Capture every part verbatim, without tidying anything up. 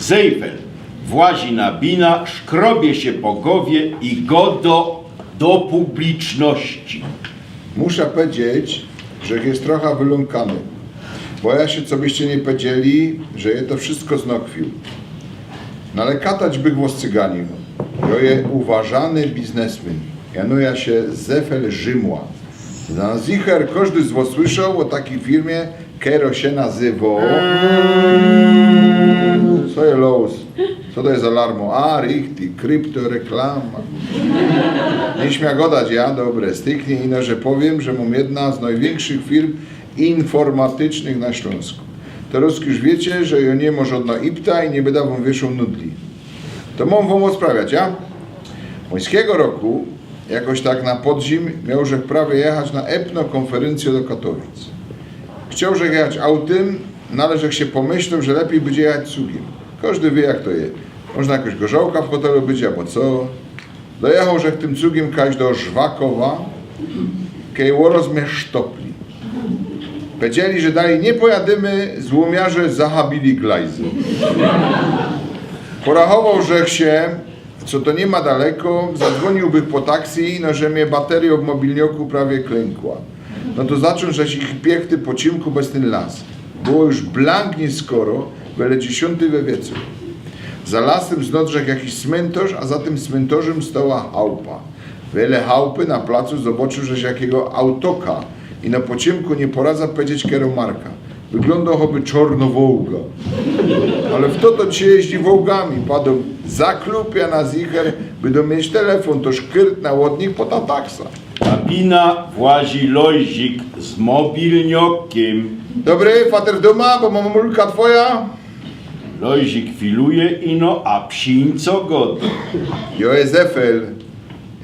Zejfel włazi na bina, szkrobie sie po gowie i godo do publiczności. Musza pedzieć, że je trocha wylōnkany. Bojã sie, co byście niy pedzieli, że je to wszysko znokwiōł. No ale katać bych wos cyganiōm. Jo je uważany biznesmyn. Mianujã sie Zefel Rzimła. Na zicher kożdy z wos słyszoł ô takij firmie, kero sie nazywo. Co je los? Co to je za larmo? A, richtig, kryptoreklama. Niy śmia godać, ja? Dobre, styknie ino, że powiym, że mōm jedna z nojwiynkszych firm informatycznych na Ślōnsku. Terŏz już wiycie, że jo niy mōm żodno ipta i niy byda wōm wieszoł nudli. To mōm wōm ôsprawiać, ja? Łońskigo roku, jakoś tak na podzim, mioł żech prawie jechać na etnokonferyncyjõ do Katowic. Chcioł żech jechać autym, no ale żech sie pomyśloł, że lepij bydzie jechać cugim. Kożdy wiy, jak to je. Można jakoś gorzołka w hotelu być, abo co. Dojechoł żech tym cugim kaś do Żwakowa, kej ôrozmiar sztopli. Pedzieli, że dalij niy pojadymy, złomiarze zahabili glajzy. Porachowoł żech sie, co to niy ma daleko, zadzwōniōłbych po taksy, no że mie bateryjŏ w mobilnioku prawie klynka. No to zaczōn żech ich piechty po ciymku bez tyn las. Było już blank niyskoro, wele dziesiōntyj we wieczōr. Za lasym znŏdrzech jakiś smyntorz, a za tym smyntorzym stoła chałupa. Wele chałupy na placu zobŏczōł żech jakigo autoka i na pociymku niy poradza pedzieć, kero marka. Wyglōndoł choby czŏrnŏ Wołga. Ale fto to dzisiej jeździ Wołgami? Padoł, zaklupiã na zicher, bydo mieć telefōn, to szkyrtnã ôd nich po ta taksa. Na bina włazi Lojzik z mobilniokym. Dobry, fater dōma, bo mōm mulka twoja. Lojzik chwiluje ino, a przińco godo. Jo je Zefel.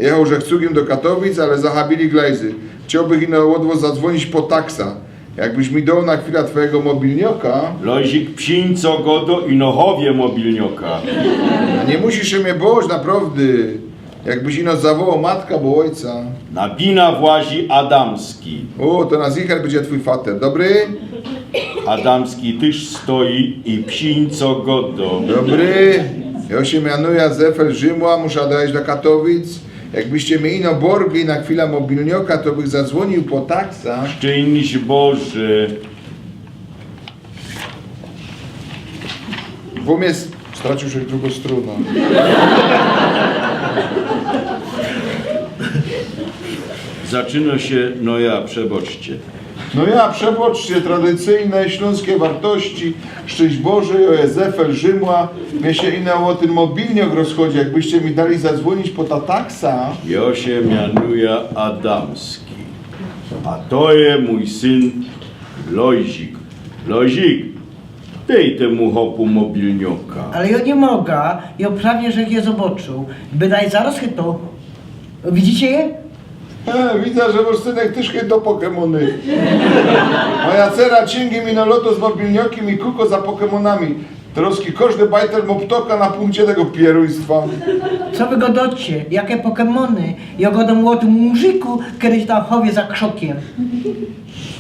Jechoł żech cugim do Katowic, ale zahabili glajzy. Chciołbych ino ôd wos zadzwōnić po taksa. Jakbyś mi doł na chwila twojigo mobilnioka. Lojzik, przińco godo ino chowie mobilnioka. A niy musisz sie mie boć, naprŏwdy. Jakbyś ino zawołoł matka abo ôjca. Na bina włazi Adamski. Ô, to na zicher bydzie twōj fater. Dobry? Adamski tyż stoi i przińco godo. Dobry. Jo sie mianujã Zefel Rzimła, musza dojechać do Katowic. Jakbyście mi ino borgli na chwila mobilnioka, to bych zadzwōniōł po taksa. Szczyńść Boże. Wōm je, stracił żech drugõ strōnã. Zaczynŏ sie, no ja, przeboczcie. No ja, przeboczcie, tradycyjne ślōnskie wartości, szczyńść Boże, jo je Zefel Rzimła, mie sie ino ô tyn mobilniok rozchodzi, jakbyście mi dali zadzwōnić po ta taksa. Jo sie mianujã Adamski, a to je mōj syn Lojzik. Lojzik, dej tymu chopu mobilnioka. Ale jo niy moga, jo prawie żech je zobŏczōł. Byda zarŏz chytoł. Widzicie je? E, widzã, że wŏsz synek tyż chytŏ Pokemōny. Moja cera ciyngi mi na loto z mobilniokym i kuko za Pokemōnami. Terŏzki kożdy bajtel mŏ ptoka na pōnkcie tego pierōństwa. Co wy gŏdŏcie? Jake Pokemōny? Jo gŏdōm ô tym murzikù, kery sie tam chowie za krzokiym.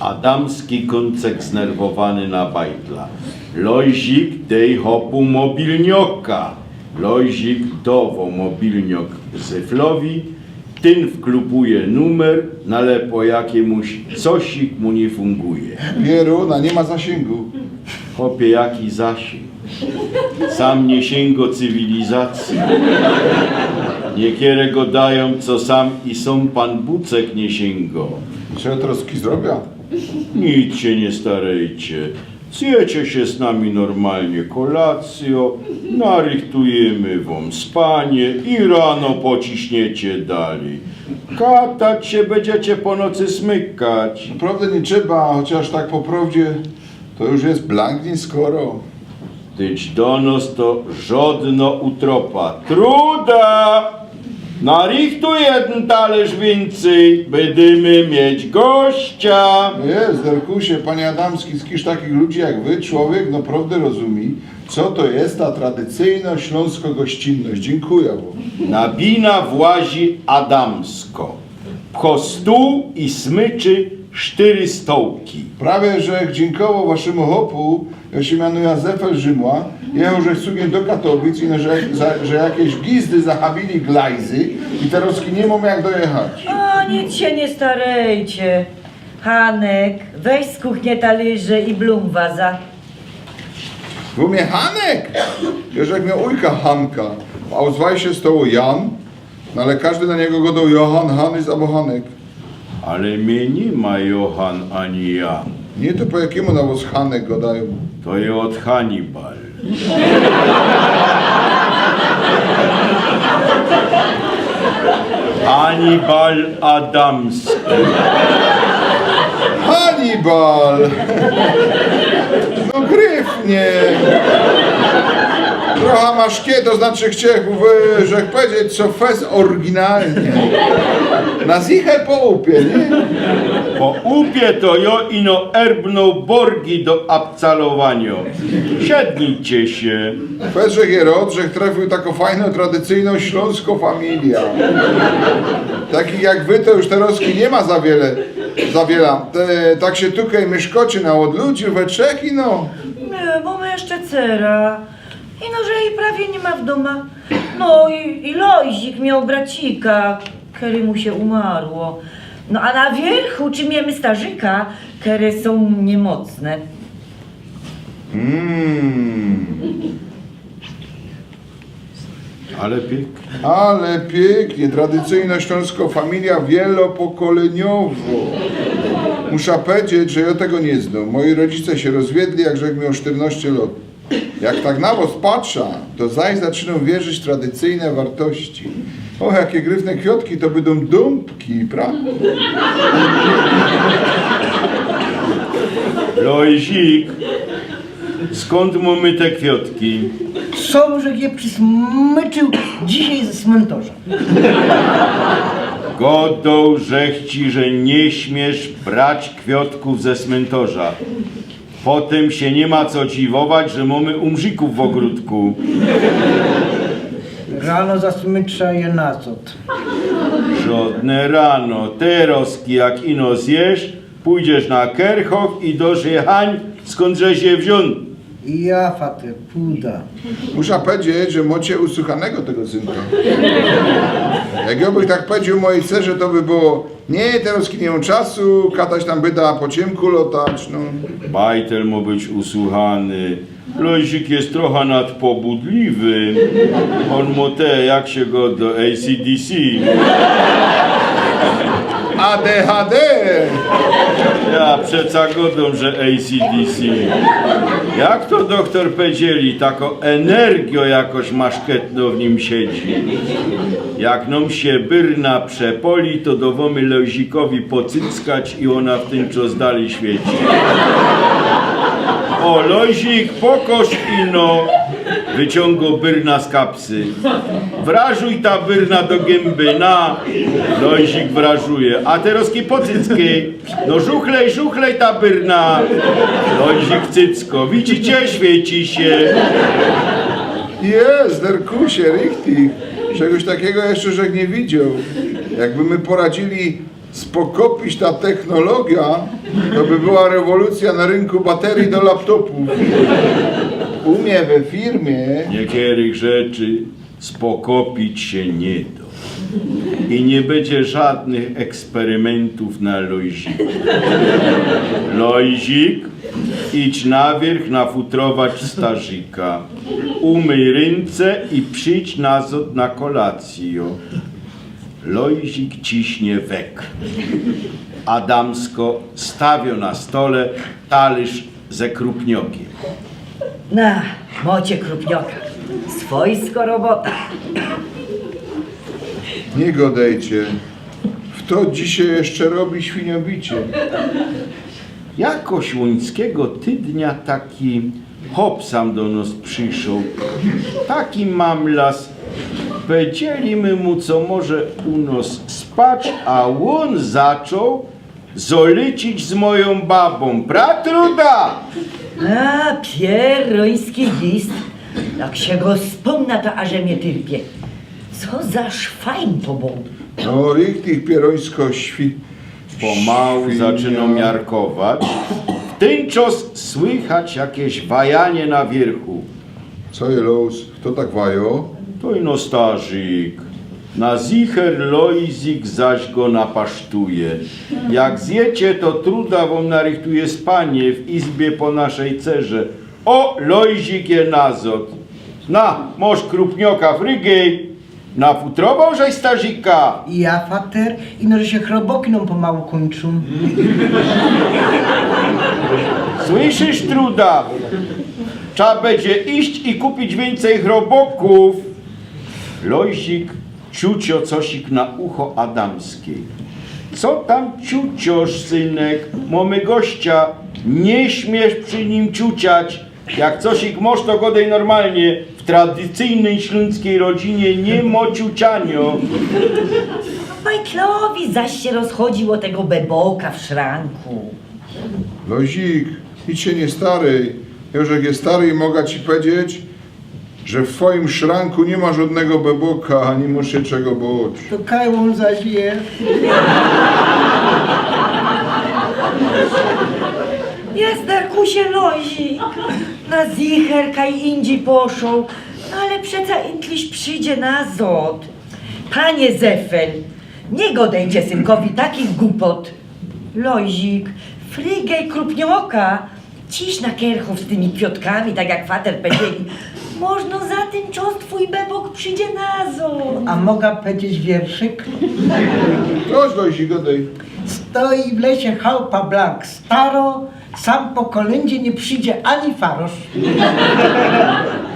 Adamski kōncek znerwowany na bajtla. Lojzik, dej chopu mobilnioka. Lojzik dŏwŏ mobilniok Zeflowi. Tyn wklupuje numer, no ale po jakimuś cosik mu niy funguje. Pierōna, niy ma zasyngù. Chopie, jaki zasyng? Sam niy syngŏ cywilizacyje. Niykere gŏdajōm, co sam i sōm Pōn Bōg niy syngŏ. Co jŏ terŏzki zrobiã? Nic sie niy starejcie. Zjecie sie z nami normalnie kolacyjõ, narychtujymy wōm spanie i rano pociśniecie dalij. Katać sie bydziecie po nocy, smykać. Naprŏwdã niy trzeba, chociŏż tak po prŏwdzie to już je blank niyskoro. Tyż do nos to żŏdno utropa. Truda! Narychtuj jedyn talyrz wiyncyj, bydymy mieć gościa. No je, Derkusie, panie Adamski, skiż takich ludzi jak wy człowiek naprŏwdã rozumie, co to je ta tradycyjnŏ ślōnskŏ gościnność. Dziynkuja wōm. Na bina włazi Adamsko. Pchŏ stōł i smyczy sztyry stołki. Prawie żech dziynkowoł waszymu chopu, jŏ sie mianujã Zefel Rzimła, jechoł żech cugiem do Katowic i no, że, za, że jakeś gizdy zachawili glajzy i terŏz niy mōm jak dojechać. O, nic sie niy starejcie. Hanek, weź z kuchnie talyrze i blumwaza. Wy mie Hanek? Jeż jak mioł ujka Hanka. W Ausweisie stoło Jan, no ale kożdy na niego godoł Johan, Hanys abo Hanek. Ale mie niy ma Johan ani Jan. Niy, to po jakimu na wos Hanek godajōm? To je ôd Hannibal. Hannibal Adamski. Hannibal! No gryfnie! Trocha mŏsz kie, to znaczy chciech, żech powiedzieć, co fest ôryginalnie. Na zicher po upie, niy? Po upie to jŏ ino erbnōł borgi do abcalowaniŏ. Siednijcie sie. Fest żech je rŏd, żech trefiył takõ fajnõ, tradycyjnõ ślōnskõ familijã. Takich jak wy, to już terŏzki niy ma za wiele, za wiela. Te, tak sie tukej miyszkŏcie na ôd ludzi, we trzech ino. Niy, bo my jeszcze cera. Ino, że jij prawie niy ma w dōma. No i, i Lojzik mioł bracika, kerymu sie umarło. No a na wiyrchu trzimiymy starzyka, kere sōm niymocne. Mm. Ale piyknie. Ale piyknie, tradycyjnŏ ślōnskŏ familijŏ wielopokolyniowŏ. Musza powiedzieć, że jŏ tego niy znōm. Moji rodzice sie rozwiedli, jak żech mioł sztyrnŏście lŏt. Jak tak na wos patrzã, to zaś zaczynōm wierzyć w tradycyjne wartości. O, jakie gryfne kwiŏtki, to bydōm dōmbki, prawda? Lojzik, skōnd mōmy te kwiŏtki? Sōm żech je przysmyczył dzisiej ze smyntorza. Godoł żech ci, że niy śmiysz brać kwiŏtkōw ze smyntorza. Potym sie niy ma co dziwować, że mōmy umrzikōw w ôgrōdku. Rano zasmytrzã je nazŏd. Żŏdne rano, terŏzki jak ino zjesz, pōjdziesz na Kerchhof i dosz je hań, skōnd żeś je wziōn. Ja, fater, puda. Musza powiedzieć, że mŏcie usuchanego tego synka. Jak jŏ bych tak powiedzioł mojej cerze, to by było: „Niy, terŏzki niy mōm czasu, katać tam byda, po ciymku lotać”, no. Bajtel mŏ być usuchany. Lojzik je trocha nadpobudliwy. Ôn mŏ te, jak sie godo, A C D C. A D H D. Ja przeca godōm, że A C D C. Jak to dochtor powiedzieli, takŏ energijŏ jakoś maszketno w nim siedzi. Jak nōm sie byrna przepoli, to dŏwōmy Lojzikowi pocyckać i ôna w tyn czŏs dalij świeci. O, Lojzik, pokŏż ino. Wyciōngŏ byrna z kapsy. Wrażuj ta byrna do gymby, na. Lojzik wrażuje. A terŏzki pocycki. No żuchlej, żuchlej ta byrna. Lojzik cyckŏ. Widzicie? Świeci sie. Jest, derkusie, richtig. Czegoś takigo jeszcze żech niy widzioł. Jakby my poradzili spokopić ta technologia, to by była rewolucja na rynku baterii do laptopōw. U mie we firmie. Niykerych rzeczy spokopić sie niy do. I niy bydzie żŏdnych eksperymyntōw na Lojziku. Lojzik, idź na wiyrch nafutrować starzika. Umyj rynce i przidź nazŏd na kolacyjŏ. Lojzik ciśnie wek. Adamsko stawiŏ na stole talyrz ze krupniokiym. Na, mŏcie krupnioka. Swojsko robota. Niy godejcie. Fto dzisiej jeszcze robi świniobicie? Jakoś ôńskigo tydnia taki chop sam do nŏs przyszoł. Taki mamlas. Powiedzieli my mu, co może u nŏs spać, a ôn zaczōn zolycić z mojōm babōm. Pra Truda! A, pierōński list. Jak sie go spōmna, to aże mie tyrpie. Co za szwajn to bōł. No, richtig pierōńsko świ-, Pomału zaczynōm miarkować. W tyn czas słychać jakeś wajanie na wiyrchu. Co je los? Fto tak wajo? To ino starzik. Na zicher Lojzik zaś go napasztuje. Jak zjecie, to truda wōm narychtuje spanie w izbie po naszej cerze. O, Lojzik je nazod. Na, mosz krupnioka, frygej. Nafutrowoł żeś starzika? Ja, fater, ino że sie chroboki nōm pomału kōńczōm. Słyszysz, truda? Trza bydzie iść i kupić wiyncyj chrobokōw. Lojzik ciucio cosik na ucho Adamskij. Co tam ciuciosz, synek? Mōmy gościa. Niy śmiysz przi nim ciuciać. Jak cosik mosz, to godej normalnie. W tradycyjnyj ślōnskij rodzinie niy mo ciucianio. Bajtlowi zaś sie rozchodziło tego beboka w szranku. Lojzik, nic sie niy staryj. Już jak je staryj, moga ci powiedzieć, że w twoim szranku niy ma żodnego beboka, ani mosz sie czego boć. To kaj ôn zaś je? Jest, Derkusie, Lojzik. Na zicher kaj indzij poszoł, ale przeca intliś przidzie nazod. Panie Zefel, niy godejcie synkowi takich gupot. Lojzik, frygej krupnioka, ciś na kerchōw z tymi kwiotkami, tak jak fater powiedzieli. Możno za tyn czas twōj bebok przidzie nazod. A moga powiedzieć wierszyk? Proś, Lojzik, godej. Stoi w lesie chałupa blank staro, sam po kolyndzie niy przidzie ani farosz.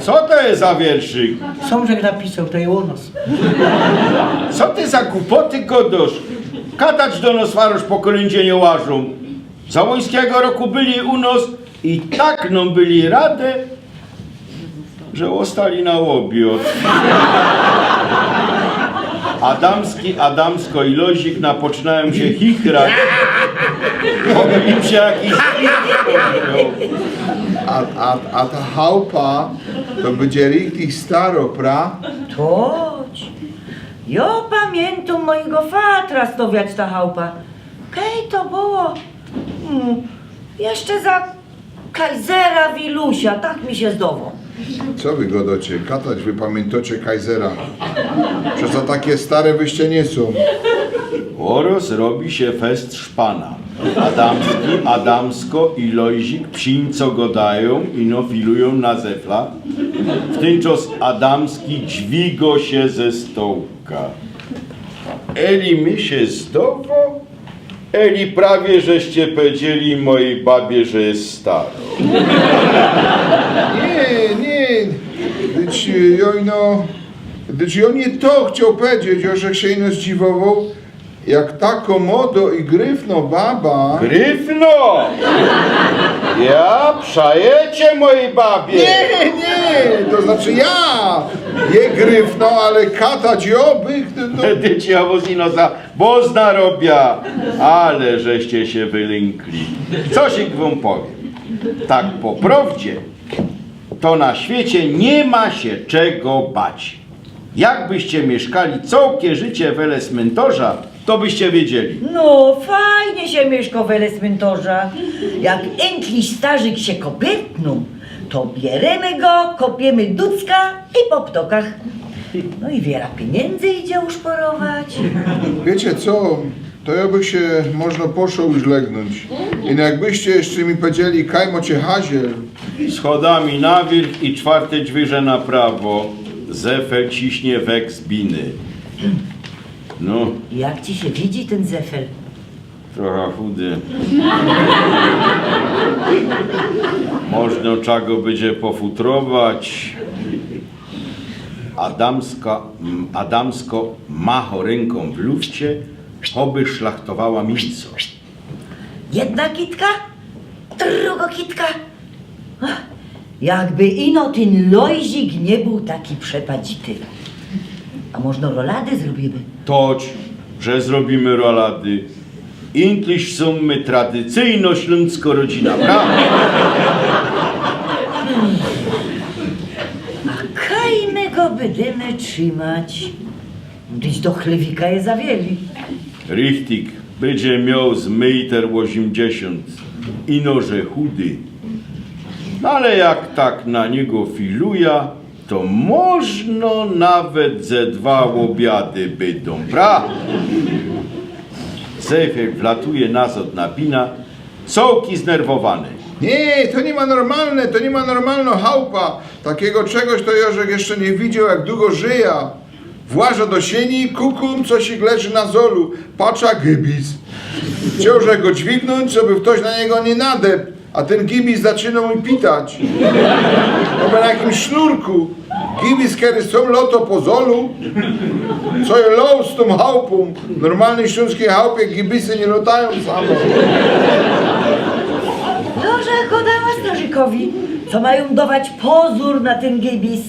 Co to je za wierszyk? Sōmrzech napisoł, to je u nos. Co ty za gupoty godosz? Katać do nos farosz po kolyndzie niy łażōm. Zamońskigo roku byli u nos i tak nōm byli rady, że ôstali na ôbiod. Adamski, Adamsko i Lojzik napoczynajōm sie chichrać. Bo by im sie jakiś... A, a, a ta chałupa to bydzie richtig staro, pra? Toć. Jo pamiyntōm mojigo fatra stowiać ta chałupa. Kej to było? Hmm. Jeszcze za Kajzera Wilusia, tak mi sie zdowo. Co wy godocie? Katać wy pamiyntŏcie Kajzera. Przeca take stare wyście niy sōm. Ôrŏz robi sie fest szpana. Adamski, Adamsko i Lojzik przińco godajōm i nofilujōm na Zefla. W tyn czas Adamski dźwigo sie ze stołka. Eli mi sie zdowo, Eli prawie żeście powiedzieli mojej babie, że je staro. Niy, niy. Dyć, jojno, dyć jŏ niy to chcioł powiedzieć, jŏ żech sie ino zdziwowoł, jak tako młodo i gryfno baba. Gryfno! Ja? Przajecie mojej babie? Niy, niy, to znaczy ja je gryfno, ale katać jŏ bych, no. Dyć jŏ wŏs ino za wŏzna robia, ale żeście sie wylynkli. Coś wōm powiym. Tak po prŏwdzie, to na świecie niy ma sie czego bać. Jakbyście miyszkali cołkie życie wele smyntorza, to byście wiedzieli. No, fajnie sie miyszko wele smyntorza. Jak inkliś starzik sie kopytnōm, to bierymy go, kopiymy ducka i po ptokach. No i wiela piyniyndy idzie uszporować. Wiycie co? To jŏ bych sie możno poszoł już legnōńć. Ino jakbyście jeszcze mi powiedzieli, kaj mocie haziel. Schodami na wiyrch i sztwarty dźwiyrze na prawo. Zefel ciśnie wek z biny. No. Jak ci sie widzi tyn Zefel? Trocha chudy. Możno trza go bydzie pofutrować. Adamska, mm, Adamsko macho rynkōm w lufcie, choby szlachtowała mińso. Jedna kitka, drugo kitka. Jakby ino tyn Lojzik niy bōł taki przepadzity. A możno rolady zrobiymy? Toć, że zrobiymy rolady. Inkliś sōm my tradycyjno ślōnsko rodzina, prawda? A kaj my go bydymy trzimać? Dyć do chlewika je za wieli. Richtig. Bydzie mioł z meter ôziymdziesiōnt, ino że chudy. No ale jak tak na niego filuja, to możno nawet ze dwa ôbiady bydōm, pra? Zefel wlatuje nazod na bina, cołki znerwowany. Nie, to niy ma normalne, to niy ma normalno chałupa. Takigo czegoś to Jorzech jeszcze niy widzioł, jak dugo żyja. Właża do sieni, kukōm, cosik leży na zolu. Patrza, gibis. Chcioł żech go dźwignōńć, coby ftoś na niego niy nadepł. A tyn gibis zaczynŏ mi pitać. Oby na jakims sznurku. Gibis, kery sōm, lŏto po zolu. Co je los z tōm chałpōm? W normalnyj ślōnskij chałpie gibisy niy lŏtajōm samo. Dobrze, godała starzykowi, co majōm dować pozōr na tyn gibis.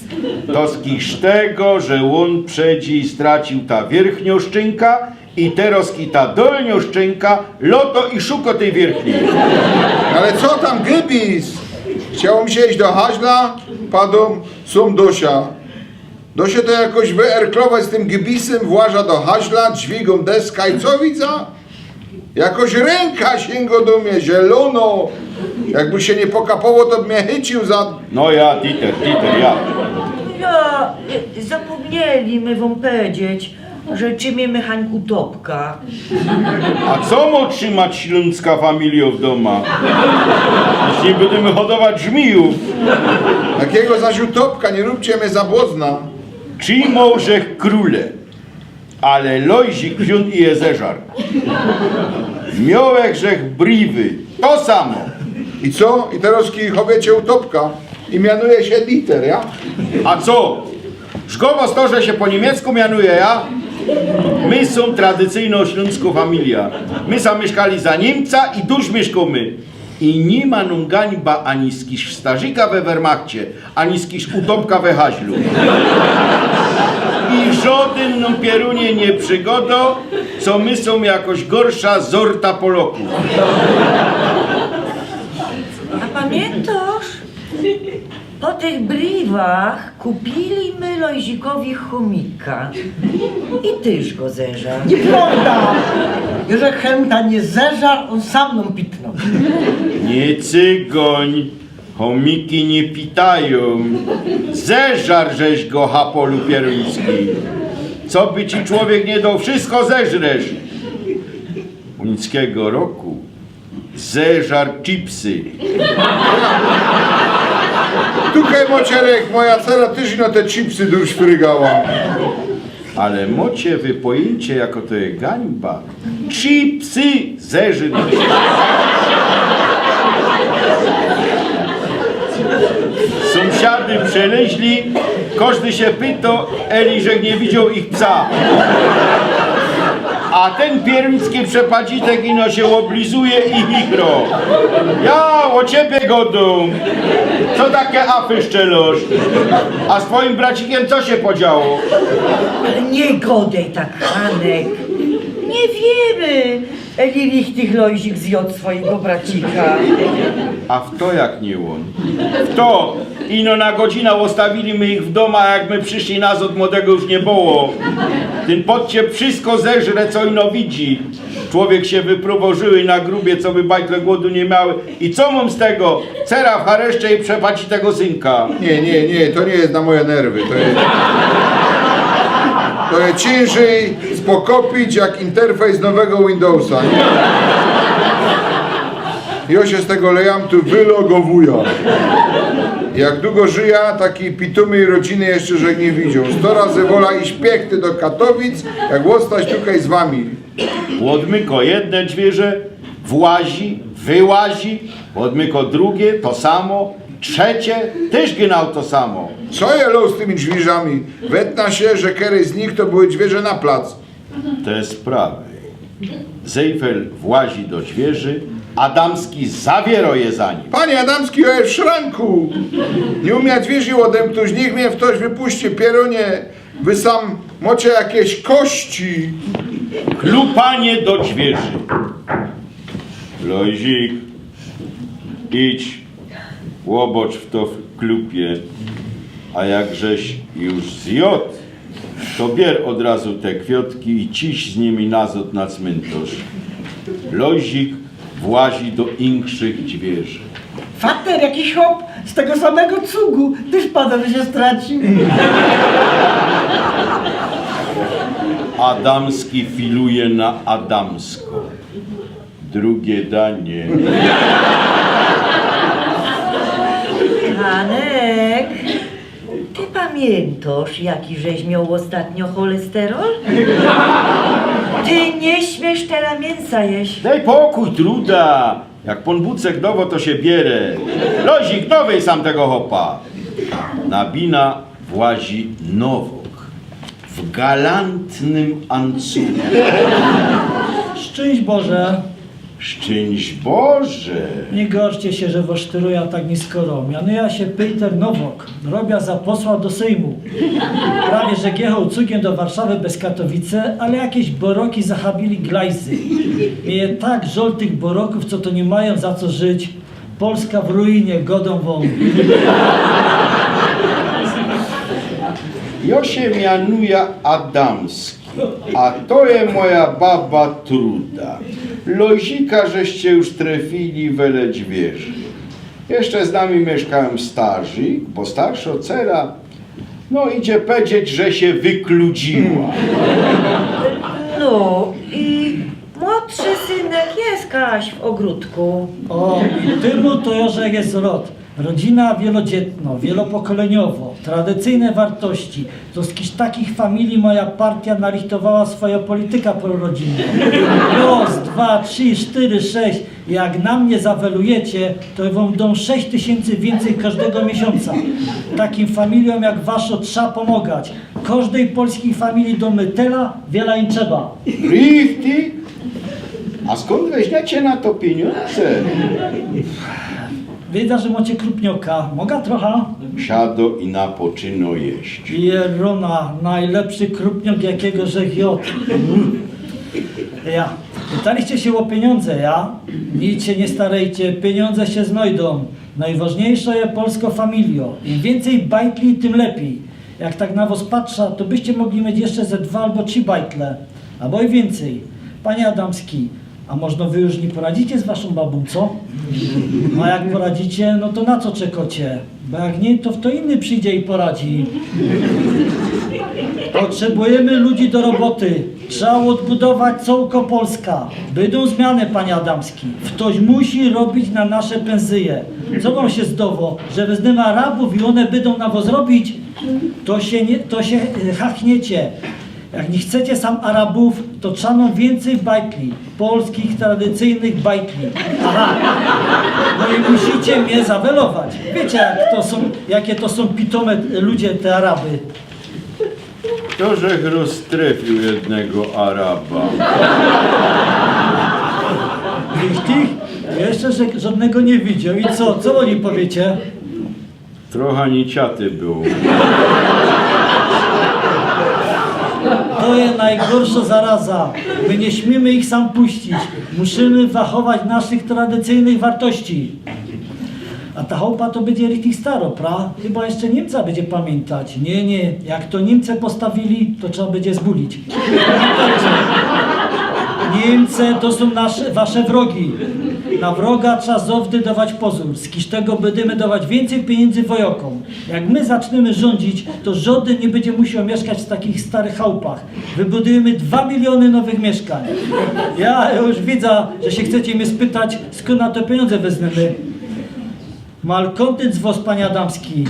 To skiż tego, że ôn przedzi straciōł ta wiyrchniŏ szczynka i teroz i ta dolniŏ szczynka, lŏto i szukŏ tyj wiyrchnij. Ale co tam gibis? Chciało mi sie iś do haźla, padōm, sōm dosia. Do sie to jakoś wyenklować z tym gibisym, właża do haźla, dźwigōm deska i co widza? Jakoś rynka siyngo do mie, zielōno. Jakby sie niy pokapoło, to by mie chyciōł za... No ja, Dieter, Dieter, ja. Ja, zapōmnieli my wōm pedzieć, że czymiemy hań utopka. A co mŏ trzimać ślōnska familijŏ w dōma? Jeźli bydymy hodować żmijōw. Jakigo zaś utopka, niy rōbcie mie za błozna. Czimŏ żech krōle, ale Lojzik wziōn i je zeżar. Miołech żech briwy, to samo. I co? I teroz kij chowiecie utopka i mianuje sie Dieter, ja? A co? Szkoda to, że sie po niymiecku mianuje, ja? My sōm tradycyjnŏ ślōnskŏ familijŏ. My sam miyszkali za Niymca i duś miyszkōmy. I niy ma nōm gańba ani skiż starzika we Wehrmachcie, ani skiż utopka we haźlu. I żŏdyn nōm pierōnie niy przigodŏ, co my sōm jakoś gorsza zorta Polŏkōw. A pamiyntosz? Po tych briwach kupili my Lojzikowi chōmika. I tyż go zeżar. Niyprŏwda! Jeżech chōmika niy zeżar, ôn sam nōm pitnōł. Niy cygōń, chōmiki niy pitajōm. Zeżar żeś go, chapolu pierōński. Co by ci człowiek niy doł, wszysko zeżresz. Ōńskigo roku zeżar chipsy. Tukej, Mociarek, moja cera tyż ino te chipsy duś frygała. Ale mocie wy pojyńcie, jako to je gańba. Chipsy zeżreć. Sōmsiady przeleźli, kożdy sie pyto, eli żech niy widzioł ich psa. A tyn pierōński przepadzitek ino sie ôblizuje i chichro. Ja ô ciebie godōm. Co take afy szczelŏsz? A z twojim bracikiym co sie podziało? Ale niy godej tak, Hanek. Niy wiymy, eli richtig Lojzik zjŏd swojigo bracika. A fto jak niy ôn? Fto? Ino na godzina ôstawili my ich w dōma, a jak my prziszli nazŏd, młodego już niy było. Tyn podciep wszysko zeżre, co ino widzi. Człowiek sie wyprōwożył i na grubie, coby bajtle głodu niy miały. I co mōm z tego? Cera w hareszcze i przepadzitek synka. Niy, niy, niy, to niy je na moje nerwy. To je, to je ciynżyj spokopić jak interfejs nowego Windowsa, niy? Jŏ sie z tego lejamtu wylogowujã. Jak dugo żyjã, takij pitōmyj rodziny jeszcze żech niy widzioł. Sto razy wola iś piechty do Katowic, jak ôstać tukej z wami. Ôdmykŏ jedne dwiyrze, włazi, wyłazi, ôdmykŏ drugie, to samo, trzecie, tyż genau to samo. Co je los z tymi dwiyrzami? Wetnã sie, że kereś z nich to były dwiyrze na plac. Te sprawy. Zejfel włazi do dwiyrzi, Adamski zawiyrŏ je za nim. Panie Adamski, jŏ je w szranku! Niy umiã dwiyrzi ôdymknōńć, niych mie ftoś wypuści, pierōnie, wy sam mŏcie jakeś kości. Klupanie do dwiyrzi. Lojzik, idź, ôbŏcz fto klupie, a jak żeś już zjŏd, to bier ôd razu te kwiŏtki i ciś z nimi nazŏd na cmyntŏrz. Lozik włazi do inkszych dźwierzi. Fater, jakiś chop z tego samego cugu, tyż pada, że sie stracił. Adamski filuje na Adamsko. Drugie danie. Hanek, ty pamiyntŏsz, jaki żeś mioł ôstatnio cholesterol? Ty niy śmiysz tela miynsa jeś. Dej pokōj, Truda! Jak pōn Bucek dŏwŏ, to sie biere. Lozik, dowyj sam tego chopa. Na bina włazi Nowok w galantnym ancugu. Szczyńść Boże. Szczyńść Boże! Niy gorszcie sie, że wŏs sztyruje tak nisko. Mianujã sie Peter Nowok. Robia za posła do Sejmu. Prawie że jechoł cugiem do Warszawy bez Katowice, ale jakeś boroki zahabili glajzy. Mie je tak żol tych borokōw, co to niy majōm za co żyć. Polska w ruinie, godōm wōm. Jŏ sie mianujã Adamski, a to je moja baba Truda. Lozika żeście już trefili, wele dźwierzi. Jeszcze z nami miyszkajōm starzik, bo starszŏ cera, no, idzie powiedzieć, że sie wykludziła. No i młodszy synek je kaś w ôgrōdku. O, i tymu to już je rod. Rodzina wielodzietno, wielopokoleniowo, tradycyjne wartości. To z jakichś takich familii moja partia narichtowała swoja polityka prorodzinna. Roz, dwa, trzi, sztyry, sześć. Jak na mie zawelujecie, to wōm dōm sześć tysiyncy wiyncyj kożdego miesiōnca. Takim familijōm jak waszo trza pōmogać. Kożdyj polskij familii dōmy tela, wiela im trzeba. Richtig? A skōnd weźniecie na to piyniōndze? Wiedzã, że mocie krupnioka. Moga trocha? Siadŏ i napoczynŏ jeść. Jerōna, nojlepszy krupniok, jakigo żech jŏd. Ja. Pytaliście sie ô piyniōndze, ja? Nic sie niy starejcie, piyniōndze sie znojdōm. Nojważniyjszŏ je polskŏ familijŏ. Im wiyncyj bajtli, tym lepij. Jak tak na wŏs patrzã, to byście mogli mieć jeszcze ze dwa abo trzi bajtle. Abo i wiyncyj. Panie Adamski, a możno wy już niy poradzicie z waszōm babōm, co? A jak poradzicie, no to na co czekŏcie? Bo jak niy, to fto inny przidzie i poradzi. Potrzebujymy ludzi do roboty. Trzeba ôdbudować cołkõ Polskã. Bydōm zmiany, panie Adamski. Ftoś musi robić na nasze pensyje. Co wōm sie zdŏwŏ, że weznymy Arabōw i ône bydōm na wŏs robić? To sie niy, to sie, e, chachniecie. Jak niy chcecie sam Arabōw, to trza nōm wiyncyj bajtli. Polskich, tradycyjnych bajtli. Aha. No i musicie mie zawelować. Wiycie, jak to sōm, jake to sōm pitōme ludzie, te Araby. To żech roztrefiōł jednego Araba. Richtig? Jeszcze żech żodnego niy widzioł. I co? Co ô nich powiycie? Trocha niciaty bōł. To je nojgorszŏ zaraza. My niy śmiymy ich sam puścić. Musimy wachować naszych tradycyjnych wartości. A ta chałpa to bydzie richtig starŏ, pra? Chyba jeszcze Niymca bydzie pamiyntać. Niy, niy, jak to Niymce postawiyli, to trzeba bydzie zbulić. Niymce to sōm nasze, wasze wrogi. Na wroga trzeba zŏwdy dŏwać pozōr. Z kiż tego bydymy dŏwać wiyncyj piyniyndy wojŏkōm. Jak my zacznymy rzōndzić, to żodyn niy bydzie musioł miyszkać w takich starych chałpach. Wybudujymy dwa miliōny nowych miyszkań. Ja już widzã, że sie chcecie mie spytać, skōnd na to piyniōndze weznymy. Malkōntynt z wŏs, panie Adamski.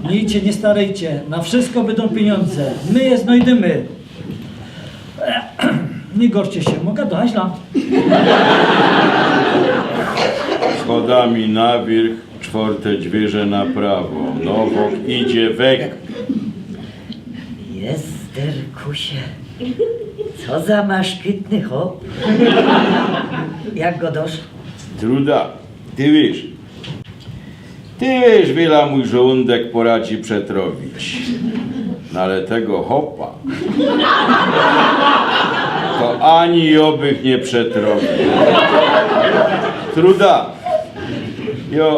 Niy sie niy starejcie, na wszysko bydōm piyniōndze. My je znojdymy. Niy gorszcie sie, moga do haźla? Schodami na wierch, sztwŏrte dźwierze na prawŏ. Nowok idzie wek. Jezderkusie, co za maszkitny chop. Jak go dosz? Truda, ty wiysz, ty wiysz, wiela mōj żołōndek poradzi przetrowić. No ale tego chopa to ani jŏ bych niy przetrowiōł. Truda, jŏ,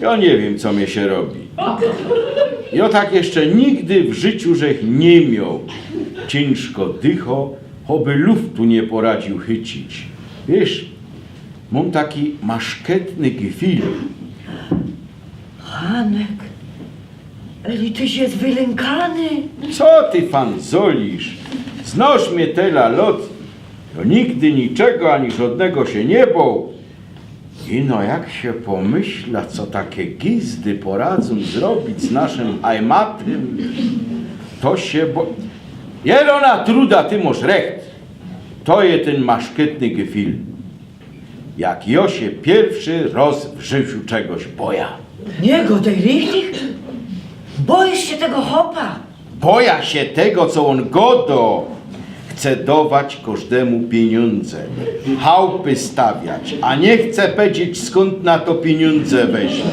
jŏ niy wiym, co mie sie robi. Jŏ tak jeszcze nigdy w życiu żech niy mioł ciynżko dycho Oby luftu niy poradził chycić. Wiysz, mōm taki maszketny gefil. Hanek, eli tyś je wylynkany? Co ty fanzolisz? Znosz mie tela lot, to nigdy niczego ani żodnego sie niy boł. Ino jak sie pomyśla, co take gizdy poradzōm zrobić z naszym hajmatym, to sie bo... Jelona Truda, ty mosz recht. To je tyn maszketny gefil. Jak jo sie piyrwszy roz w życiu czegoś boja. Niy godej richtig. Bojisz sie tego chopa? Boja sie tego, co ôn godo. Chce dować kożdymu pijōndze, chałpy stawiać, a niy chce pedzieć, skōnd na to pijōndze weźnie.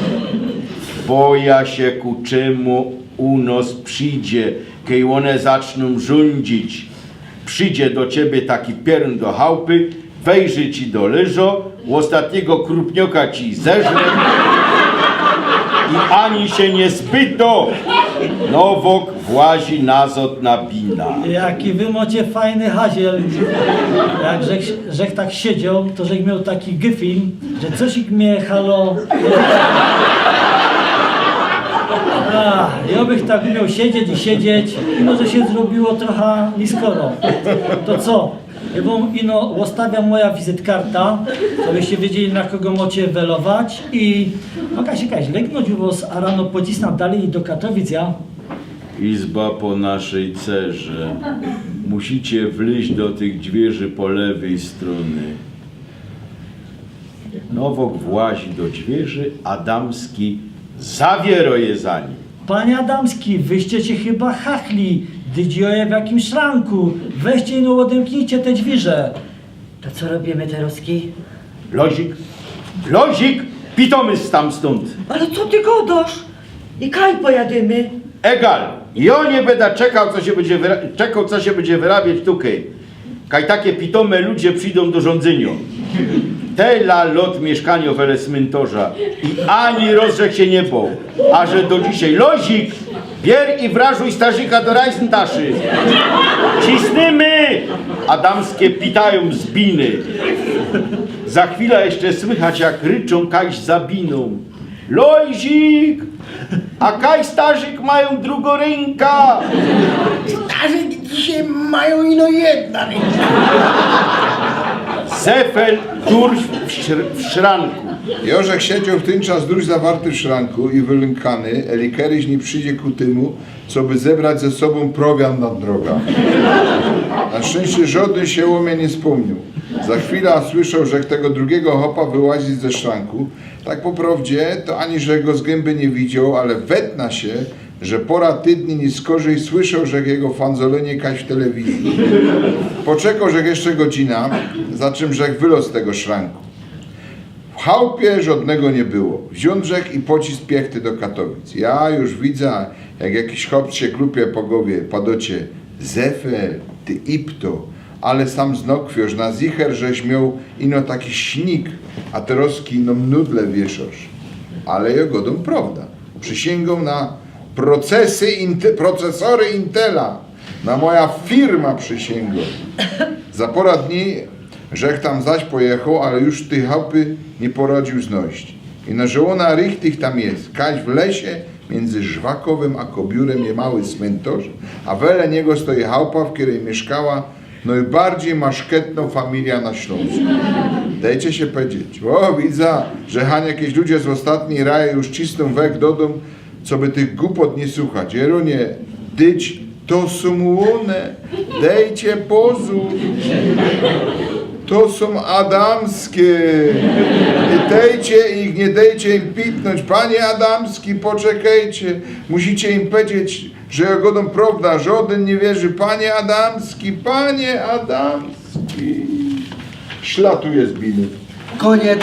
Boja sie, ku czymu u nos przidzie, kej ône zacznōm rzuńdzić. Przidzie do ciebie taki piyrn do chałpy, wejrzi ci do leżo, ôstatnigo krupnioka ci zeżre i ani sie niy spyto. Nowok włazi nazod na bina. Jaki wy mocie fajny haziel. Jak żech, żech tak siedzioł, to żech mioł taki gefil, że coś ich mie halo. A, jo bych tak mioł siedzieć i siedzieć, i może sie zrobiło trocha niskoro. To co? Jo wōm ino ôstawiam moja wizytkarta, żebyście wiedzieli, na kogo mocie welować, i moga sie kajś legnōńć u wos, a rano pocisnã dalij do Katowic, ja? Izba po naszej cerze. Musicie wlyźć do tych dwiyrzi po lewyj strōnie. Nowok włazi do dwiyrzi, Adamski zawiero je za nim. Panie Adamski, wyście sie chyba chachli, dyć jo je w jakims szranku. Weźcie ino ôdymknijcie te dwiyrze. To co robiymy terozki? Lozik, Lozik, pitōmy stamstōnd. Ale co ty godosz? I kaj pojadymy? Egal, jo niy byda czekał, co sie bydzie wyra-, czekał, co sie bydzie wyrabiać tukej. Kaj take pitōme ludzie przidōm do rzōndzynio. Tela lot miyszkanio wele smyntorza i ani roz żech sie niy boł. A że do dzisiej. Lozik, bier i wrażuj starzika do rajzyntaszy. Cisnymy! Adamskie pitajōm z biny. Za chwila jeszcze słychać, jak ryczōm kajś za binōm. Lozik! A kaj starzik majōm drugo rynka? Starzik dzisiej majōm ino jedna rynka. Zefel durś w szr-, w szranku. Jo żech siedzioł w tyn czas durś zawarty w szranku i wylynkany, eli keryś niy przidzie ku tymu, coby zebrać ze sobōm prowiant na droga. Na szczynście żodyn sie ô mie niy spōmniył. Za chwila słyszoł żech tego drugigo chopa wyłazić ze szranku. Tak po prowdzie, to ani żech go z gymby niy widzioł, ale wetna sie, że pora tydni niy skorzej słyszoł żech jego fanzolenie kajś w telewizyji. Poczekoł żech jeszcze godzina, za czym żech wyloz z tego szranku. W chałpie żodnego niy było. Wziōn żech i pocisnōł piechty do Katowic. Ja już widza, jak jakiś chop sie klupie po gowie, padocie: Zefel, ty ipto, ale sam znokwiōsz, na zicher żeś mioł ino taki śnik, a terozki ino mnudle wieszosz. Ale jo godōm prowda. Przisiyngōm na procesy Inte-, procesory Intela. Na moja firma przisiyngōm. Za pora dni żech tam zaś pojechoł, ale już tyj chałpy niy poradziōł znojś. Ino że ôna richtig tam je. Kajś w lesie, miyndzy Żwakowym a Kobiurym je mały smyntorz, a wele niego stoi chałpa, w kerej miyszkała nojbardzij maszketno familija na Ślōnsku. Dejcie sie pedzieć. Ô, widza, że Hanie jakeś ludzie z ôstatnij raje już cisnōm weg dodōm, coby tych gupot niy słuchać. Jeronie, dyć, to sōm ône. Dejcie pozōr. To sōm Adamskie. Pytejcie ich, niy dejcie im pitnōńć. Panie Adamski, poczekejcie. Musicie im pedzieć, że jo godōm prowda, żodyn niy wierzi. Panie Adamski, panie Adamski. Ślatuje z biny. Koniec.